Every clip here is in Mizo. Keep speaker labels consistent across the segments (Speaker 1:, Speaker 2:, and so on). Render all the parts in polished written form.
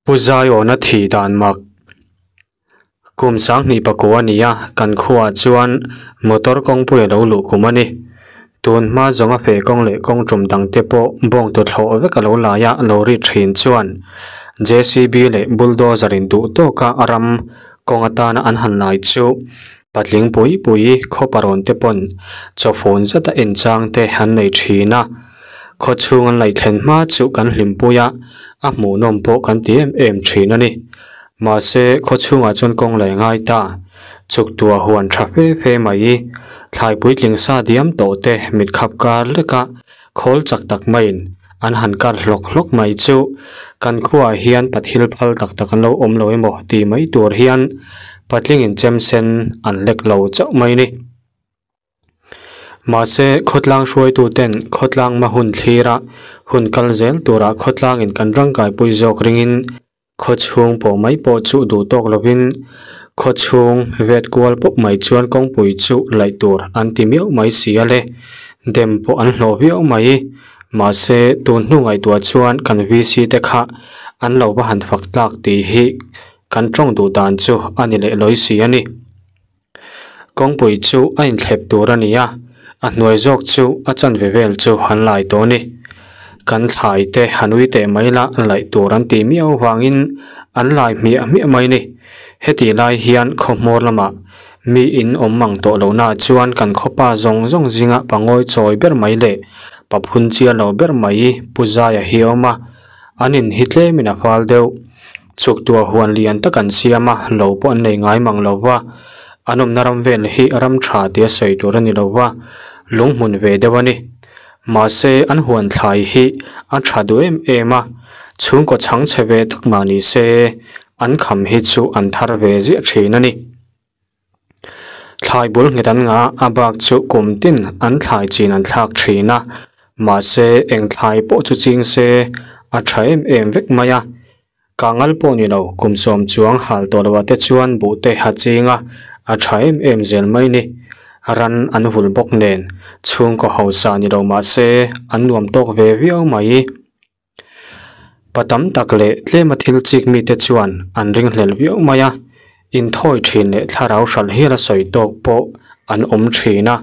Speaker 1: Pu Zaiawna thih dan mak. Kum 2009 a ni a, kan khuaah chuan motor kawngpui a lo luh kum a ni. Tun hma zawnga feh kawng leh kawng tum dangte pawh bawng tuthlawh vek a lo lai a, lo ri thin chuan JCB leh bulldozer in duh tawka a ram kawng atana an han lai chu patling pui pui khaw parawn te pawn chawfun zeta enchang te an nei thin a. Khaw chhung an laih thlen hma chu kan hlimpui a, a hmuhnawm pawh kan ti em em thin a ni. Mahse, khaw chhungah chuan kawng leh ngai ta, chuk tua huan tha fe fe mai, thlai puitling sa diam tawh te mit khap kar leka khawl chak tak maiin an han kar hlawk hlawk mai chu kan khuaah hian pathil phal tak tak an lo awm lo emaw tih mai tur hian patlingin chem sen an lek lo chauh mai ni. Mahse, khawtlang hruaituten khawtlang hma hun thlira hun kal zel turah khawtlangin kan rangkaipui zawk ringin khaw chhung pawh mai pawh chu duh tawk lovin khaw chhung vet kual pawp mai chuan kawngpui chu laih tur an ti miau mai si a le. Dem pawh an hlawh viau mai. Mahse, tun hnu ngaihtuah chuan kan VC te kha an lo va han fak tlak tih hi kan tawng duh dan chu a ni leh lawi si a ni. Kawngpui chu a inthlep tur a ni a, a hnuai zawk chu a chanve vel chu an lai tawh a ni. Kan thlai te han ui teh mai la laih tur an tih miau vangin an lai hmiah hmiah mai a ni. Hetih lai hian khaw hmawr lamah mi in awm mang tawh lohnaah chuan kan khawpa zawng zawng zinga pangawi chawi ber mai leh paphun chial lo ber mai Pu Zaia hi a awm a, an in hi tlemin a fal deuh. Chuktuah huan lian tak an siam a, lo pawh an nei ngai mang lo va, an awmna ram vel hi ram tha tia sawi tur a ni lo va, lunghmun ve deuh a ni. Mahse, an huan thlai hi a tha duh em em a, chhungkaw chhang chhe ve tak mah ni se, an kham hi chu an thar ve ziah thin a ni. Thlai bul nghet an ngah a bak chu kum tin an thlai chin an thlak thin a, mahse eng thlai pawh chu ching se a tha em em vek mai a. Kangal pawh ni lo kum sawm chuang hal tawh loh ah te chuan buh te a ching a, a tha em em zel mai ni. Ran an vul bawk nen chhungkaw hausa ni lo mahse an nuam tawk ve viau mai. Pa tam tak leh tlema thil chik mite chuan an ringhlel viau mai a, inthawi thin leh thlarau hralh hial a sawi tawk pawh an awm thin a,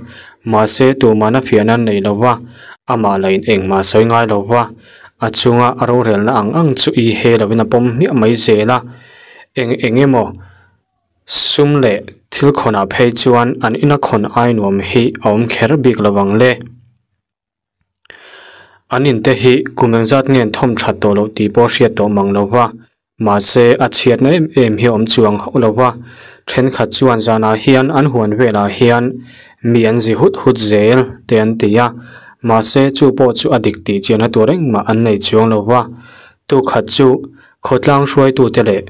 Speaker 1: mahse tumahna fiahna an nei lo va, amah lah in engmah a sawi ngai lo va, a chunga a rorelna ang ang chu i he lovin a pawm hmiah mai zel a, eng eng emaw sum leh thil khawnah phei chuan an ina khawn ai nuam hi a awm kher bik lo vang le. An in te hi kum engzat nge an thawm that tawh loh tih pawh hriat tawh mang lo va, mahse a chhiatna em em hi a awm chuang hauh lo va, thenkhat chuan zanah hian an huan velah hian mi an zi hut hut zel te an ti a, mahse chu pawh chu a dik tih chiahna tur engmah an nei chuang lo va, tukhat chu khawtlang hruaitute leh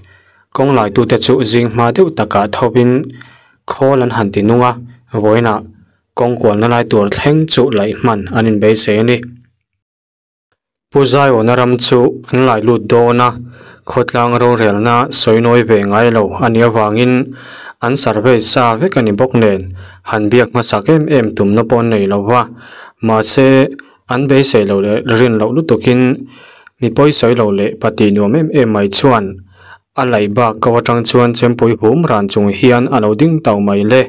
Speaker 1: kawng laitute chu zing hma deuh takah thovin khawl an han ti nung a, vawiinah Kawngkualna lai tur thleng chu laih hman an inbeisei a ni. Pu Zaiawna ram chu an lai lut dawn a, khawtlang rorelna sawi nawi ve ngai lo a nih avangin an survey sa vek a ni bawk nen han biak hmasak em em tumna pawh an nei lo va, mahse an beisei lo leh rin loh lutukin mi pawi sawi lo leh patih nuam em em mai chuan A laih bak ko atang chuan chempui hum ran chung hian a lo ding tau mai le.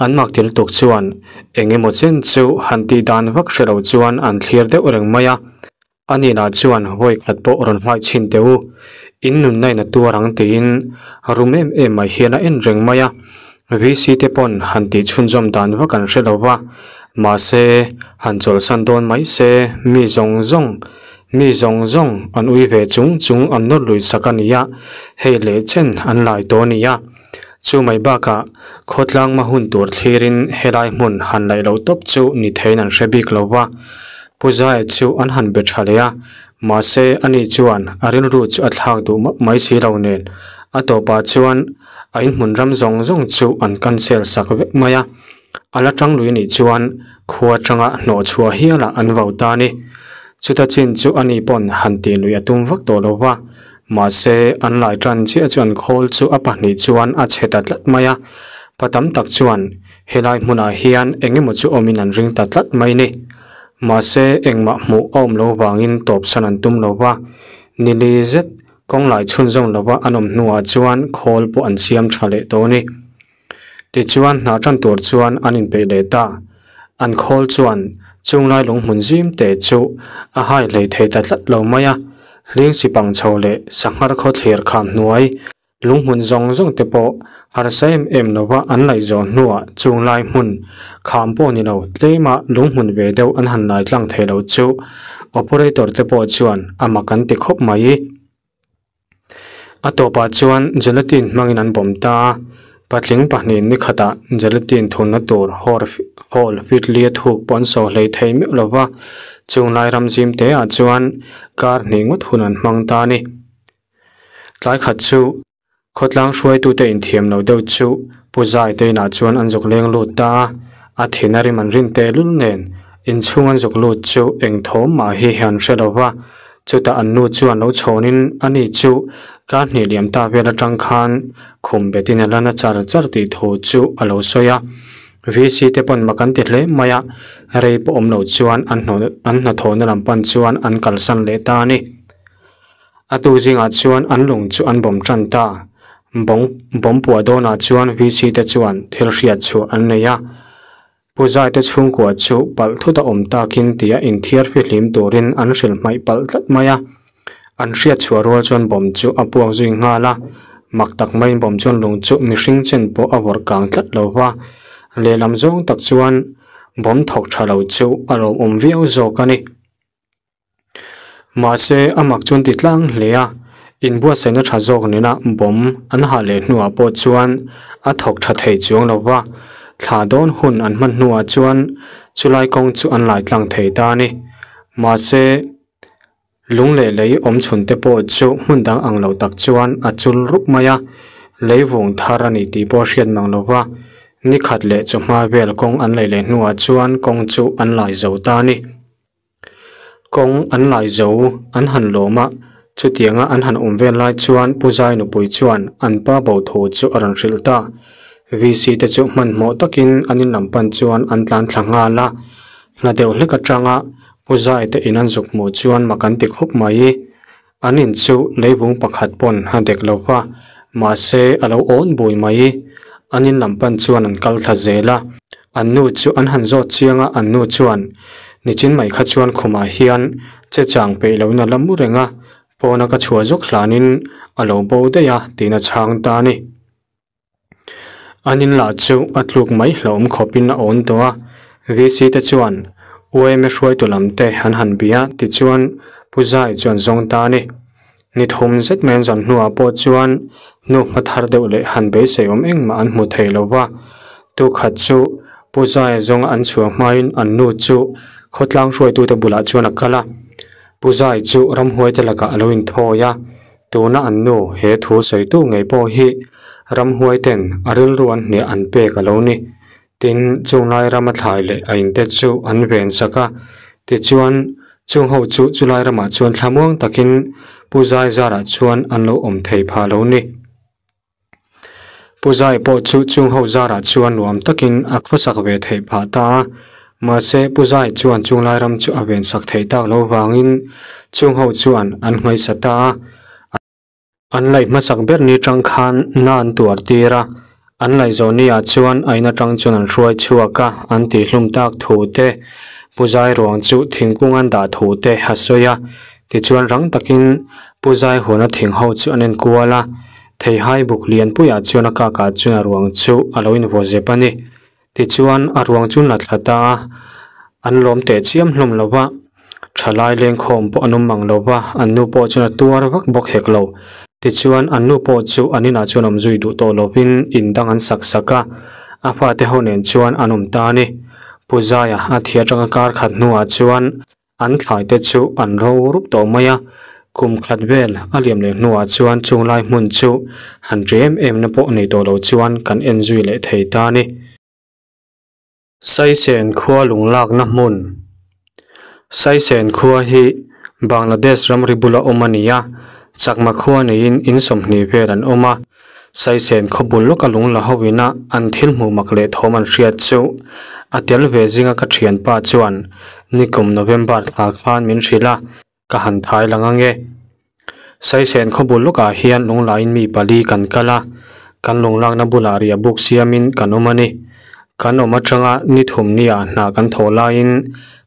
Speaker 1: An mak til tuk chuan eng emaw chen chu han tih dan vak hre lo chuan an thlir deuh reng mai a. A ni lah chuan vawi khat pawh rawn hlai chhin teh u, in nunna in a tuar ang tiin rum em em mai hian a en reng mai a. VC te pawn han tih chhunzawm dan vak an hre lo va, mahse han chawlhsan dawn mai se mi zawng zawng Mi zawng zawng an ui ve chung chung an nawr lui sak a ni a, hei leh chen an lai tawh a ni a. Chu mai bakah khawtlang hma hun tur thlirin helai hmun han laih loh tawp chu ni theiin an hre bik lo va. Pu Zaia chu an han be tha leh a, mahse ani chuan a rilru chu a thlak duh map mai si lo nen a tawpah chuan a inhmun ram zawng zawng chu an cancel sak vek mai a. A la tang lui nih chuan khua tanga hnawh chhuah hialah an vau ta a ni. Chuta chin chu ani pawn han tih lui a tum vak tawh lo va, mahse an lai tan chiah chuan khawl chu a pahnih chuan a chhe ta tlat mai a. Pa tam tak chuan helai hmunah hian eng emaw chu awmin an ring ta tlat mai ni. Mahse engmah hmuh a awm lo vangin tawpsan an tum lo va, nili zet. Kawng lai chhunzawm lova an awm hnuah chuan khawl pawh an siam tha leh tawh a ni. Tichuan hna tan tur chuan an inpeih leh ta. An khawl chuan chunglai lunghmun zim te chu a hai hlei thei ta tlat lo mai a, hling sipang chho leh sanghar khawthlir kham hnuai Lunghmun zawng zawng te pawh harsa em em lova an laih zawh hnuah chunglai hmun kham pawh ni lo tlema lunghmun ve deuh an han lai tlang thei lo chu operator te pawh chuan a mak an ti khawp mai. A tawpah chuan gelatin hmangin an bawm ta a, patling pahnih ni khatah gelatin thunna tur hall fit li a thuk pawh an saw hlei thei meuh lova, chunglai ram zim te ah chuan kar hnih ngawt hun an hmang ta a ni. Tlai khat chu khawtlang hruaitute inthiam lo deuh chu Pu Zai te inah chuan an zuk leng lut ta a, a thin a rim an rin tehlul nen inchhung an zuk lut chu eng thawm mah hi an hre lo va, chutah an nu chuan lo chhawnin ani chu kar hnih liam ta vel atang khan khum betin a la na char char tih thu chu a lo sawi a. VC te pawn mak an ti hle mai a, rei pawh awm lo chuan an hnathawhna lam pan chuan an kalsan leh ta a ni. A tu zingah chuan an lung chu an bawm tan ta. Bawng bawm puah dawnah chuan VC te chuan thil hriat chhuah an nei a. Pu Zai te chhungkua chu palh thut a awm takin tia inthiar fihlim turin an hrilh hmaih palh tlat mai a. An hriat chhuah rual chuan bawm chu a puak zui nghal a. Mak tak maiin bawm chuan lung chu mihring chen pawh a vawrh kang tlat lo va. Lehlam zawng tak chuan bawm thawk tha lo chu a lawmawm viau zawk a ni. Mahse, a mak chuan ti tlang hle a, inbuatsaihna tha zawk nena bawm an hah leh hnuah pawh chuan a thawk tha thei chuang lo va, thla dawn hun an hman hnuah chuan chulai kawng chu an lai tlang thei ta a ni. Mahse, lung leh lei awm chhun te pawh chu hmun dang ang lo tak chuan a chul rup mai a, lei vung thar a ni tih pawh hriat mang lo va, ni khat leh chawhma vel kawng an lei leh hnuah chuan kawng chu an lai zo ta a ni. Kawng an lai zo an han lawm a, chutianga an han awm vel lai chuan Pu Zai nupui chuan an pa bo thu chu a rawn hrilh ta. VC te chu hmanhmawh takin an in lam pan chuan an tlan thla nghal a, hla deuh hlek atanga Pu Zai te in an zuk hmuh chuan mak an ti khawp mai. An in chu leivung pakhat pawn a dek lo va, mahse a lo awn bui mai. An in lam pan chuan an kal thla zel a, an nu chu an han zawt chiang a, an nu chuan nichin mai kha chuan khumah hian che chang peih loin a la mu reng a, pawna ka chhuah zawk hlanin a lo bo daih a tiin a chhang ta a ni. An in lah chu a tluk mai hlauhawm khawpin a awn tawh a, VC te chuan UMA hruaitu lam te an han bia tichuan Pu Zai chuan zawng ta a ni. Ni thum zet mai an zawn hnuah pawh chuan nu hma thar deuh leh han beisei awm engmah an hmu thei lo va, tukhat chu Pu Zaia zawnga an chhuah hmain an nu chu khawtlang hruaitute bulah chuan a kal a, Pu Zai chu ramhuaite lakah a lo inthawi a, Tuna an nu he thu sawitu ngei pawh hi ramhuai ten a rilru an hniah an pek a lo ni. Tin, chunglai rama thlai leh a inte chu an ven sak a, tichuan chung ho chu chulai ramah chuan thlamuang takin Pu Zai zarah chuan an lo awm thei phah lo ni. Pu Zai pawh chu chung ho zarah chuan nuam takin a khawsak ve theih phah ta a, mahse Pu Zai chuan chunglai ram chu a vensak theih tak lo vangin chung ho chuan an hmaisa ta a. An laih hmasak ber ni tang khan na an tuar tir a, an laih zawh ni ah chuan a in atang chuan an hruai chhuak a, an tihhlum tak thu te, Pu Zai ruang chu thingkung an dah thu te a sawi a, tichuan rang takin Pu Zai huana thing ho chu an enkual a, Theihai buk lianpuiah chuan a kakah chuan a ruang chu a lo invaw zep a ni. Tichuan a ruang chu la thla ta a, an lawm teh chiam hlawm lo va, thalai lengkhawm pawh an awm mang lo va, an nu pawh chuan a tuar vak bawk hek lo. Tichuan an nu pawh chu an inah chuan awm zui duh tawh lovin in dang an sak sak a, a fate ho nen chuan an awm ta a ni. Pu Zaia a thi atanga kar khat hnuah chuan An thlai te chu an ro rup tawh mai a, kum khat vel a liam leh hnuah chuan chung lai hmun chu han ri em em na pawh nei tawh lo chuan kan en zui leh thei ta a ni. Saisen khua lunglakna hmun Saisen khua hi Bangladesh ramri bula awm a ni a, chakma khua neiin in 20 vel an awm a, Saisen khaw bul lawka lung la ho ina an thil hmuh mak leh thawm an hriat chu a tel ve zinga ka thianpa chuan nikum November thla khan min hrilh a, ka han thai lang ange. Saisen khaw bul lawkah hian lunglaiin mi pali kan kal a, kan lunglakna bulah riah buk siamin kan awm a ni. Kan awm atanga ni thum nia hna kan thawh laiin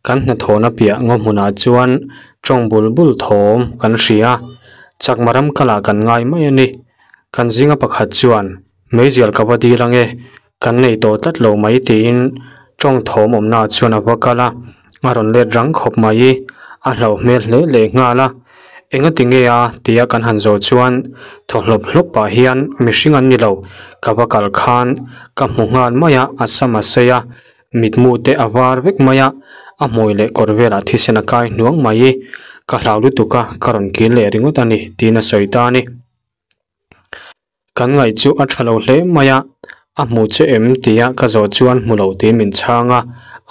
Speaker 1: kan hnathawhna piah ngaw hmunah chuan tawng bul bul thawm kan hria. Chakma ram kalah kan ngai mai a ni. Kan zinga pakhat chuan meizial ka va dil ange, kan nei tawh tlat lo mai tiin tawng thawm awmna chuan a va kal a, a rawn let rang khawp mai. A hlauh hmel hle leh nghal a, Enga ti nge a? tia kan han zawh chuan thaw hlawp hlawp pah hian mihring an ni lo, ka va kal khan ka hmu nghal mai a, a sam a sei a, mitmu te a var vek mai a, a hmui leh kawr velah thisen a kai hnuang mai, ka hlau lutuk a, ka rawn kil leh ringawt a ni tiin a sawi ta a ni. Kan ngaih chu a tha lo hle mai a, a hmu che em tia ka zawh chuan hmu lo tiin min chhang a,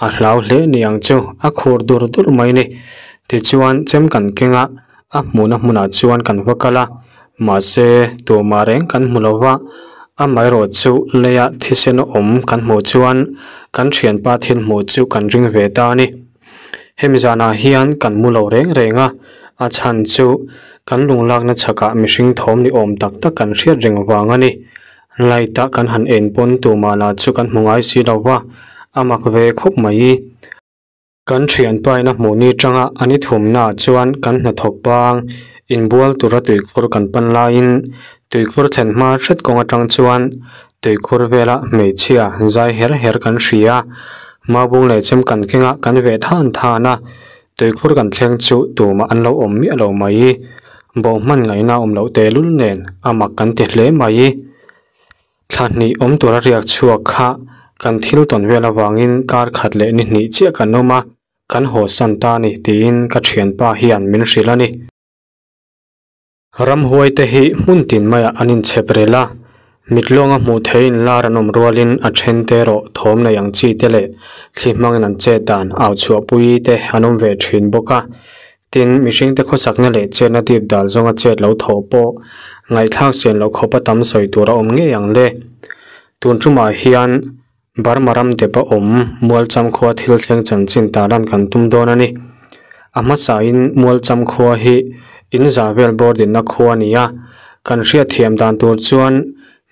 Speaker 1: a hlau hle ni ang chu, a khur dur dur mai ni. Tichuan chem kan keng a, a hmuhna hmunah chuan kan va kal a, mahse tumah reng kan hmu lo va, amaherawh chu leia thisen awm kan hmuh chuan kan thianpa thil hmuh chu kan ring ve ta a ni. Hemi zanah hian kan mu lo reng reng a, a chhan chu kan lunglakna chhakah mihring thawm ni awm tak tak kan hriat reng vang a ni. Light a kan han en pawn tumah lah chu kan hmu ngai si lo va, a mak ve khawp mai. Kan thianpa in a hmuh ni tanga a ni thumnaah chuan kan hnathawk bang inbual tura tuikhur kan pan laiin tuikhur thlen hma hret kawng atang chuan Tuikhur vela hmeichhia zai her her kan hria, Maubung leh chem kan keng a, kan veh than than a, tuikhur kan thleng chu tumah an lo awm miah lo mai. Bawh hman ngaihna awm loh tehlul nen a mak kan ti hle mai. Thla hnih awm tura riak chhuak kha kan thil tawn vel avangin kar khat leh ni hnih chiah kan awm a, kan haw san ta a ni tiin ka thianpa hian min hrilh a ni. Ramhuai te hi hmun tin maiah an inchhep rel a, mitlawnga hmuh theihin lar an awm rualin a then te erawh thawm nei ang chi te leh thli hmangin an chet dan au chhuahpui te an awm ve thin bawk a. Tin, mihringte khawsakna leh chetna dip dal zawnga chet lo thawh pawh ngaihthlak sian loh khawpa tam sawi tur a awm ngei ang le. Tun tumah hian Burma ram dep a awm Mualcham khua thil thleng chanchin tarlan kan tum dawn a ni. A hmasain Mualcham khua hi in za vel bawr dinna khua a ni a, kan hriatthiam dan tur chuan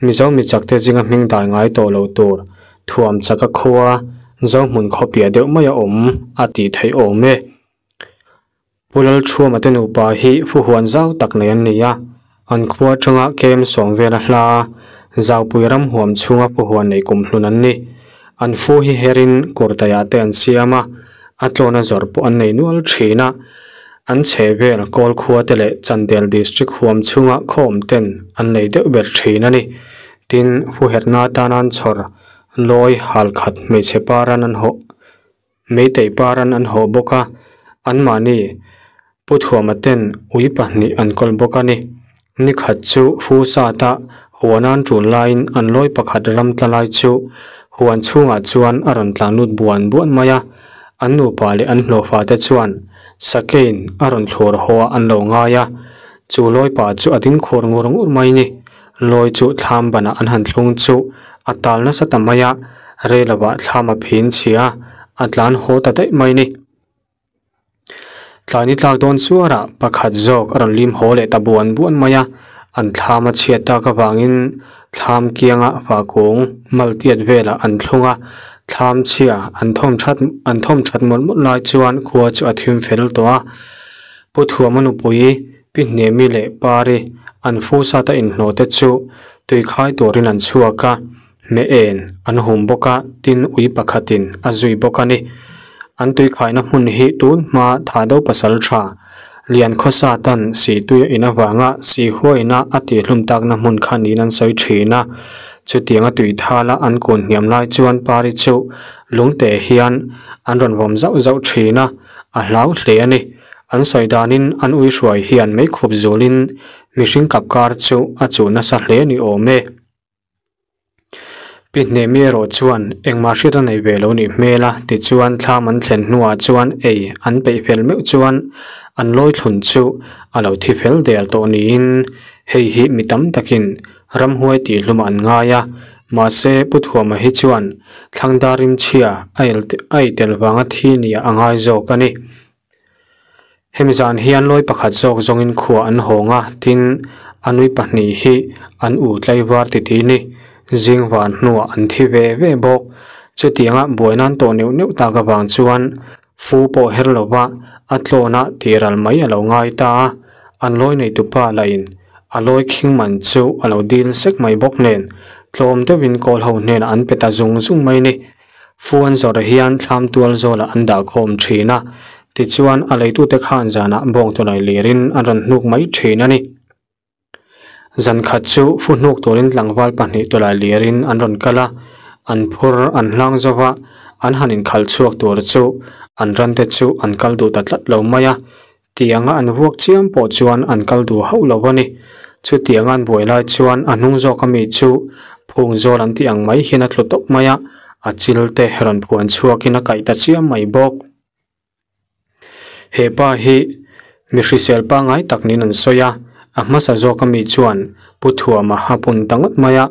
Speaker 1: Mizo michakte zinga hming dai ngai tawh lo tur thuam chaka khua Zohmun khawpiah deuh mai a awm a tih theih awm e. Pu Lalthuama te nupa hi fuhuan zau tak nei an ni a, an khua atanga kem sawm vela hla Zaupui ram huam chhunga fuhuan nei kumhlun an ni. An fu hi herin kurtaiah te an siam a, a tlawna zawrh pawh an nei nual thin a. An chhehvel Kawl khua te leh Chandel District huam chhunga khawm ten an nei deuh ber thin a ni. Tin, fuherhna atana an chhawr lawi halkhat hmeichhe paran an hawh. Meitei paran an hawh bawk a, anmahni Pu Thuama ten ui pahnih an kawl bawk a ni. Ni khat chu Fu Sata huan an tul laiin an lawi pakhat ram tla lai chu huan chhungah chuan a rawn tlan lut buan buan mai a, an nupa leh an hlawhfa te chuan Sakein a rawn thlur haw ah an lo ngai a, chu lawipa chu a ding khur ngur ngur mai ni. Lawi chu thlam banah an han thlung chu a tal nasa ta mai a, rei lovah thlam a phin chhia a tlan haw ta daih mai ni. Tlai ni tlak dawn chuarah pakhat zawk a rawn lim haw leh ta buan buan mai a, an thlam a chhiat tak avangin thlam kianga fahkung maltiat velah an thlung a, thlam chhia an thawm that an thawm that mawlh mawlh lai chuan khua chu a thim fel tawh a. Pu Thuama nupui Pi Hnemi leh Pari an fu sata inhlawh te chu tui khai turin an chhuak a, hmeh en an hum bawk a, tin ui pakhatin a zui bawk a ni. An tui khaina hmun hi tun hma Thado pasal tha Lian khawsa tan si tui a in avanga si huaina a tihhlum takna hmun kha niin an sawi thin a. Chutianga tui thala an kun hniam lai chuan Pari chu lungte hian an rawn vawm zauh zauh thin a, a hlau hle a ni. An sawi danin an ui hruai hian meikhup zulin mihring kap kar chu a chuh nasa hle ni awm e. Pi Hnemi erawh chuan engmah hriat a nei ve lo nih hmel a, tichuan thlam an thlen hnuah chuan ei an peih fel meuh chuan an lawi thlun chu a lo thi fel der tawh niin hei hi mi tam takin ramhuai tih hlumah an ngai a, mahse Pu Thuama hi chuan thlangdar rimchhia a ei tel vanga thi nia a ngai zawk a ni. Hemi zan hian lawi pakhat zawk zawngin khua an hawng a, tin, an ui pahnih hi an u tlaivar titi ni. Zing van hnuah an thi ve ve bawk. Chutianga buaina an tawh neuh neuh tak avang chuan fu pawh her lova a tlawn a tihral mai a lo ngai ta a, an lawi neitupa lahin a lawi khing man chu a lo dil sek mai bawk nen tlawm deuhin kawl ho hnenah an pe ta zung zung mai ni. Fu an zawrh hian thlam tual zawlah an dah khawm thin a, tichuan a leitute khan zanah bawng tawlai lirin an rawn hnuk mai thin a ni. Zan khat chu fu hnuk turin tlangval pahnih tawlai lirin an rawn kal a, an phur an hlang zo va, an han inkhalh chhuak tur chu an rante chu an kal duh ta tlat lo mai a, Tianga an vuak chiam pawh chuan an kal duh hauh lo a ni. Chutianga an buai lai chuan a hnung zawk ami chu phung zawl an tih ang mai hian a tlu tawp mai a, a chil te rawn phuan chhuakin a kaih ta chiam mai bawk. He pa hi mi hrisel pangngai tak niin an sawi a, a hmasa zawk ami chuan Pu Thuama a pun ta ngawt mai a,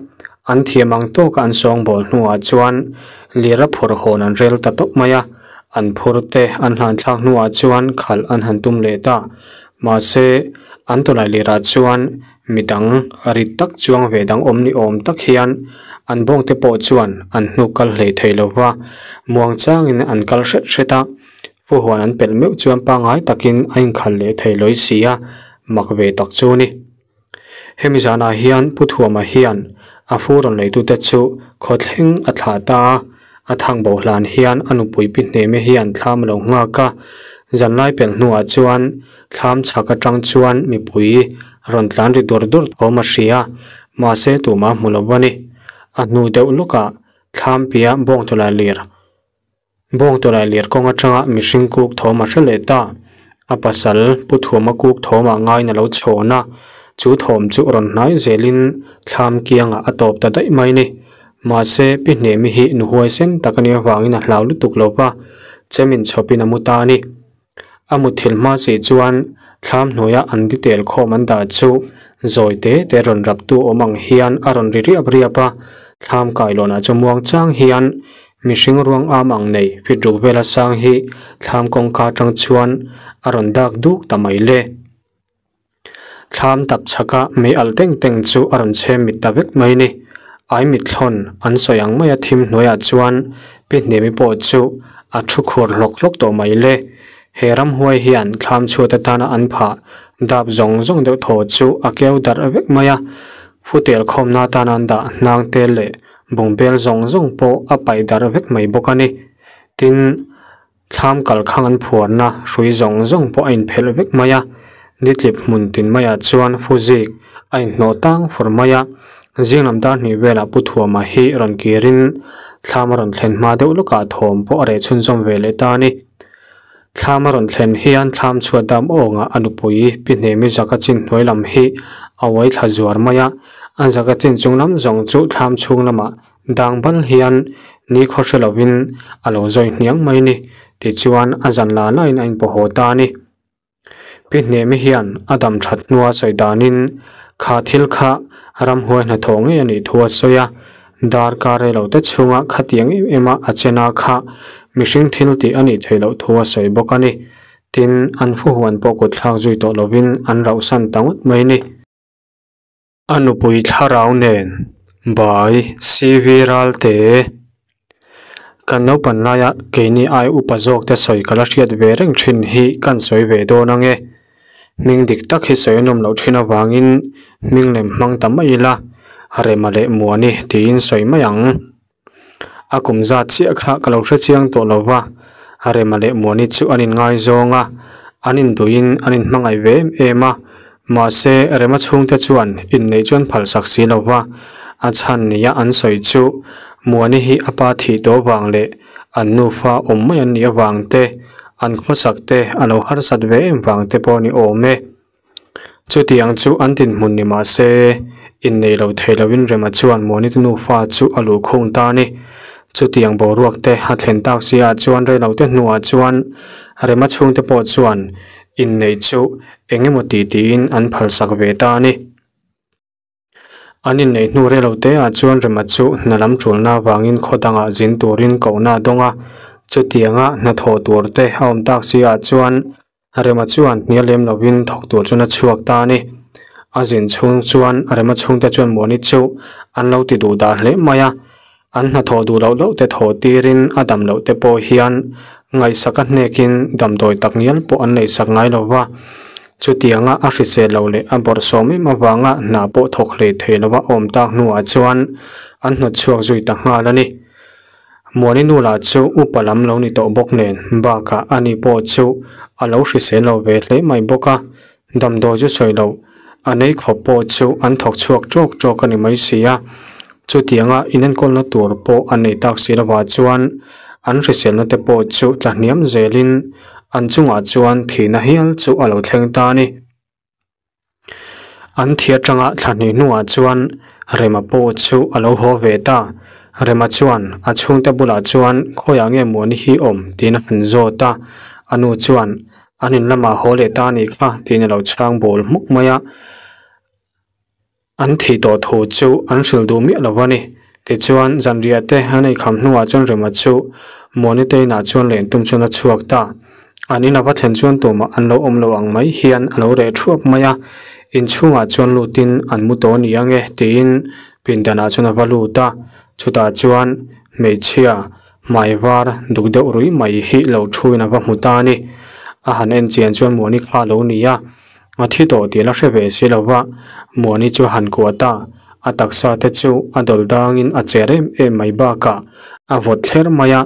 Speaker 1: an thiam ang tawka an sawngbawl hnuah chuan lir a phur hawn an rel ta tawp mai a. An phur te an hlan thlak hnuah chuan khalh an han tum leh ta. Mahse, an tawlai lirah chuan midang rit tak chuang ve dang awm ni awm tak hian an bawngte pawh chuan an hnuk kal hlei thei lo va, muang changin an kal hret hret a. Fuhuan an pelh meuh chuan pangngai takin a inkhalh leh thei lawi si a, mak ve tak chu ni. Hemi zanah hian Pu Thuama hian a fu rawn leitute chu khawthleng a thlah ta a, a thang bo hlan hian a nupui pi hneme hian thlam a lo nghak a, zanlai pelh hnuah chuan thlam chhak atang chuan mipui rawn tlan ri dur dur thawm a hria, mahse tumah hmu lo a ni. A hnu deuh lawkah thlam piah bawngtawlai lir Bawng tawlai lir kawng atanga mihring kuk thawm a hre leh ta. A pasal Pu Thuama kuk thawmah ngaiin a lo chhawn a, chu thawm chu rawn hnai zelin thlam kiangah a tawp ta daih mai ni. Mahse, Pi Hnemi hi nu huaisen tak a nih avangin a hlau lutuk lo va, chem inchhawpin a mu ta a ni. A mutthilh hma si chuan thlam hnuaia an detail khawm an dah chu zawi te te rawn raptu awm ang hian a rawn ri riap riap a, thlam kailawnah chu muang chang hian mihring ruang am ang nei fit ruk vela sang hi thlam kawngka atang chuan a rawn dak duk ta mai le. Thlam tap chhaka mei alh teng teng chu a rawn chhem mit ta vek mai ni. Ai mitthlawn an sawi ang maia thim hnuaiah chuan Pi Hnemi pawh chu a thu khur hlawk hlawk tawh mai le. He ramhuai hian thlam chhuat atana an phah dap zawng zawng deuh thaw chu a keu darh vek mai a. Futel khawmna atana an dah hnang te leh bungbel zawng zawng pawh a paih darh vek mai bawk a ni. Tin. Thlam kal khang an phuarna hrui zawng zawng pawh a inphelh vek mai a, nitlip hmun tin maiah chuan fuzik a inhnawh tang fur mai a, zing lam dar hnih velah Pu Thuama hi rawn kirin thlam a rawn thlen hma deuh lawkah thawm pawh a reh chhunzawm ve leh ta a ni. Thlam a rawn thlen hian thlam chhuat dam awngah a nupui Pi Hnemi zaka chin hnuai lam hi a uai thla zuar mai a, a zaka chin chung lam zawng chu thlam chhung lamah Dang bal hian ni khaw hre lovin a lo zawi hniang mai ni, tichuan a zan la lain a inpawh haw ta a ni. Pi Hnemi hian a dam that hnua sawi danin kha thil kha ramhuai hnathawh ngei a nih thu a sawi a, darkar rei lo te chhunga khatiang em em a a chena kha mihring thil tih a nih theih loh thu a sawi bawk a ni. Tin, an fuhuan pawh kutthlak zui tawh lovin an rauhsan ta ngawt mai ni. A nupui thlarau nen bai CV Ralte Kan naupan laia keini ai upa zawk te sawi ka la hriat ve reng thin hi kan sawi ve dawn ang e. Hming dik tak hi sawi a nawm loh thin avangin hming lem hmang ta mai ila Rema leh Muani tiin sawi mai ang. A kum zat chiah kha ka lo hre chiang tawh lo va, Rema leh Muani chu an inngaizawng a, an induiin an inhmangaih ve em em a, mahse Rema chhungte chuan inneih chu an phalsak si lo va, a chhan nia an sawi chu Muani hi a pa thih tawh vang leh an nufa awm mai an nih avang te, an khawsak te a lo harsat ve em vang te pawh a ni awm e. Chutiang chu an dinhmun ni mah se, innei lo thei loin Rema chuan Muanite nufa chu a luh khung ta a ni. Chutiang boruak te a thlen tak si ah chuan reilote hnuah chuan Rema chhungte pawh chuan inneih chu eng emaw ti tiin an phalsak ve ta a ni. An inneih hnu rei lo te ah chuan Rema chu hna lam tulna avangin khaw dangah zin turin kohna a dawng a, chutianga hnathawh tur te a awm tak si ah chuan. Rema chuan hnial lem lovin thawk tur chuan a chhuak ta a ni. A zin chhung chuan Rema chhungte chuan Muani chu an lo ti duh dah hle mai a. An hnathawh duh loh loh te thawh tirin a dam loh te pawh hian ngaihsak a hnekin damdawi tak ngial pawh an neihsak ngai lo va. Chutianga a hrisel lo leh a bawrhsawm em avanga hna pawh thawk hlei thei lova awm tak hnuah chuan an hnawt chhuak zui ta nghal a ni. Muani nu lah chu upa lam lo ni tawh bawk nen bakah ani pawh chu a lo hrisel lo ve hle mai bawk a, damdawi chu sawi loh a nei khawp pawh chu an thawk chhuak tawk tawk a ni mai si a. Chutianga inenkawlna tur pawh an nei tak si lovah chuan an hriselna te pawh chu tla hniam zelin an chungah chuan thihna hial chu a lo thleng ta a ni. An thi atanga thla hnih hnuah chuan Rema pawh chu a lo haw ve ta. Rema chuan a chhungte bulah chuan khawiah nge Muani hi awm tiin a han zawt a. A nu chuan an in lamah haw leh ta a nih kha tiin a lo chhang bawl hmuk mai a. An thih tawh thu chu an hrilh duh miah lo a ni. Tichuan, zanriah te an eikham hnuah chuan Rema chu Muani te inah chuan len tum chuan a chhuak ta. An in a va thlen chuan tumah an lo awm lo ang mai hian a lo reh thuap mai a, inchhungah chuan lutin an mu tawh a ni ang e tiin pindanah chuan a va lut a. Chutah chuan hmeichhia hmai var duk deuh ruih mai hi lo thuin a va hmu ta a ni. A han en chian chuan Muani kha a lo ni a. A thi tawh tih la hre ve si lo va, Muani chu han kuah ta. A taksa te chu a dawl dangin a cher em em mai bakah a vawt thler mai a,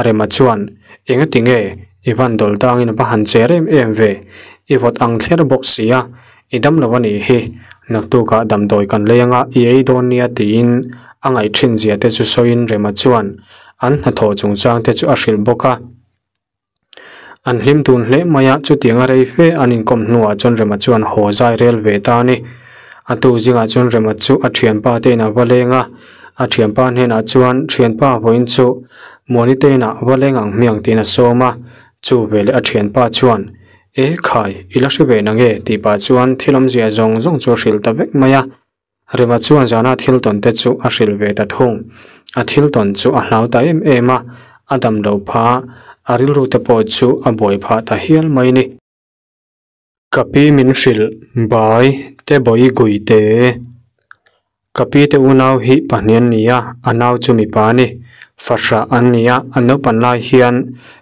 Speaker 1: Rema chuan, Engati nge i van dawl dangin va han cher em em ve? I vawt ang thler bawk si a, i dam lo a nih hi, naktukah damdawi kan lei anga i ei dawn nia tiin a ngaih thin zia te chu sawiin Rema chuan an hnathawh chungchang te chu a hrilh bawk a. An hlim dun hle mai a, chutianga rei fe an inkawm hnuah chuan Rema chuan haw zai rel ve ta a ni. A tu zingah chuan Rema chu a thianpa te inah va leng a, a thianpa hnenah chuan thianpa vawiin chu Muani te inah va leng ang hmiang tiin a sawm a, chu veleh a thianpa chuan E khai, i la hre ve nange tih pah chuan thil awmzia zawng zawng chu a hrilh ta vek mai a. Rema chuan zana thil tawn te chu a hrilh ve ta thung. A thil tawn chu a hlau ta em em a, a dam lo pha a, a rilru te pawh chu a buai phah ta hial mai ni. Ka pi min hrilh, Bai, te bawi gui te. Ka pi te unau hi pahnih an ni a, a nau chu mipa a ni. Fahrah an ni a, an naupan lai hian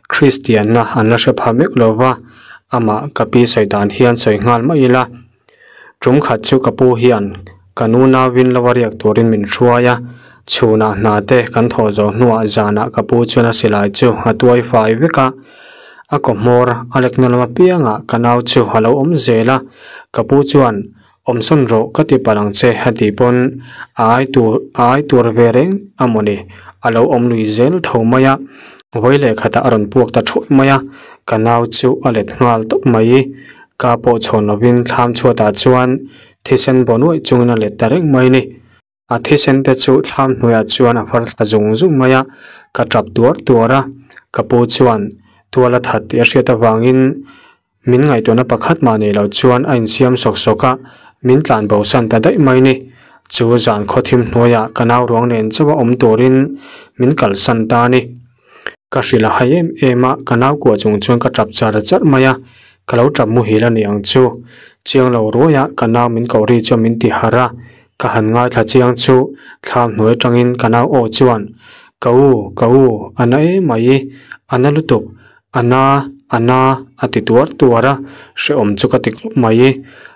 Speaker 1: Kristianna an la hre pha meuh lo va, amah ka pi sawi dan hian sawi nghal mai ila. Tum khat chu ka pu hian ka nu nauin lo a riak turin min hruai a, chhunah hna te kan thawh zawh hnuah zanah ka pu chuan a silai chu a tuai fai vek a, a kaw hmawr a lekna lam apiangah ka nau chu a lo awm zel a, ka pu chuan awmsawn rawh ka ti palh ang che a tih pawn a ai tur a ai tur ve reng a mawni a lo awm lui zel tho mai a, vawi leh khatah a rawn puak ta thuai mai a, ka nau chu a let nghal tawp mai. Ka pawh chhawn lovin thlam chhuatah chuan thisen baw nuaih chungin a let ta reng mai ni. A thisen te chu thlam hnuaiah chuan a far thla zung zung mai a, ka tap tuar tuar a. Ka pu chuan tual a that tih a hriat avangin min ngaihtuahna pakhat mah nei lo chuan a insiam sawk sawk a, min tlan bosan ta daih mai ni. Chu zan khawthim hnuaiah ka nau ruang nen chauh a awm turin min kalsan ta a ni. Ka hrilh a hai em em a, ka nau kuah chung chuan ka tap char char mai a, ka lo tap muhil a ni ang chu. Chiang lo ruai a, ka nau min koh ri chuan min ti harh a, ka han ngaithla chiang chu thlam hnuai atangin ka nau aw chuan, Ka u, ka u, a na em mai, a na lutuk, a na, a na, a ti tuar tuar a, hrehawm chu ka ti khawp mai.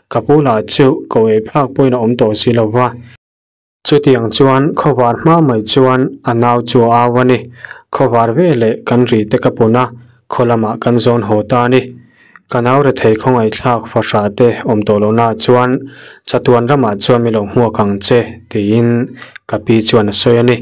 Speaker 1: Ka pu lah chu ko ei phak pawhin a awm tawh si lo va. Chutiang chuan khawvar hma mai chuan a nau chu a au a ni. Khawvar ve leh kan ri te ka pun a, khaw lamah kan zawn haw ta a ni. Ka nau rethei khawngaihthlak fahrah te awm tawh lohnaah chuan chatuan ramah chuan mi lo hmuak ang che tiin ka pi chuan a sawi a ni.